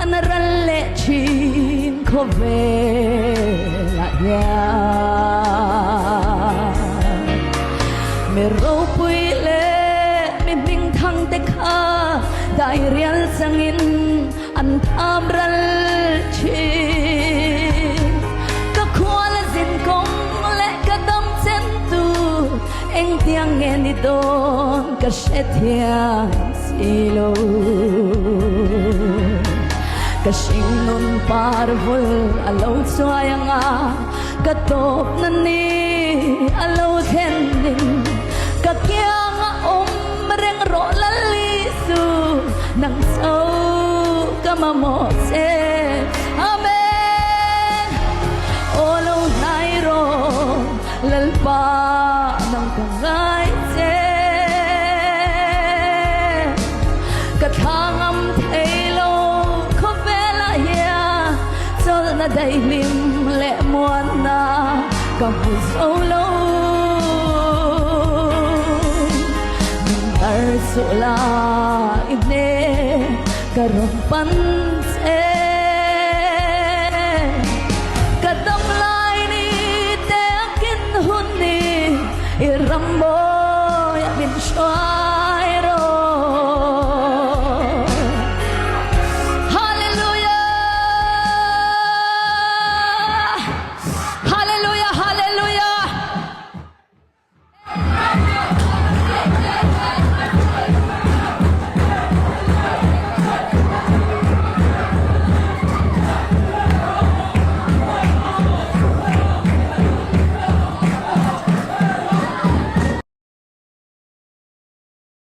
An ral le chin khawvel ah hian Mi ropui le mi hmingthang te kha dairial cangin an tham ral chin. Ka khual zin kong le ka dam cen tu engtiang nge ni dawn ka hre thiam si lo. Ka hringnun parvul a lo chuai anga ka tawp na ni a lo thlen ding ka kianga um reng rawh lali su nang so ka mamawh che. Amen. O lo hnai rawh Lalpa nang ka ngai che. Ka thla ngam thei lo khawvel ah hian chawlhna daihlim le muanna ka hmu zo lo. Min bar suh la i hne ka rawn pan che. Ka dam lai ni te a kin hun ni i ram mawi ah min hruai.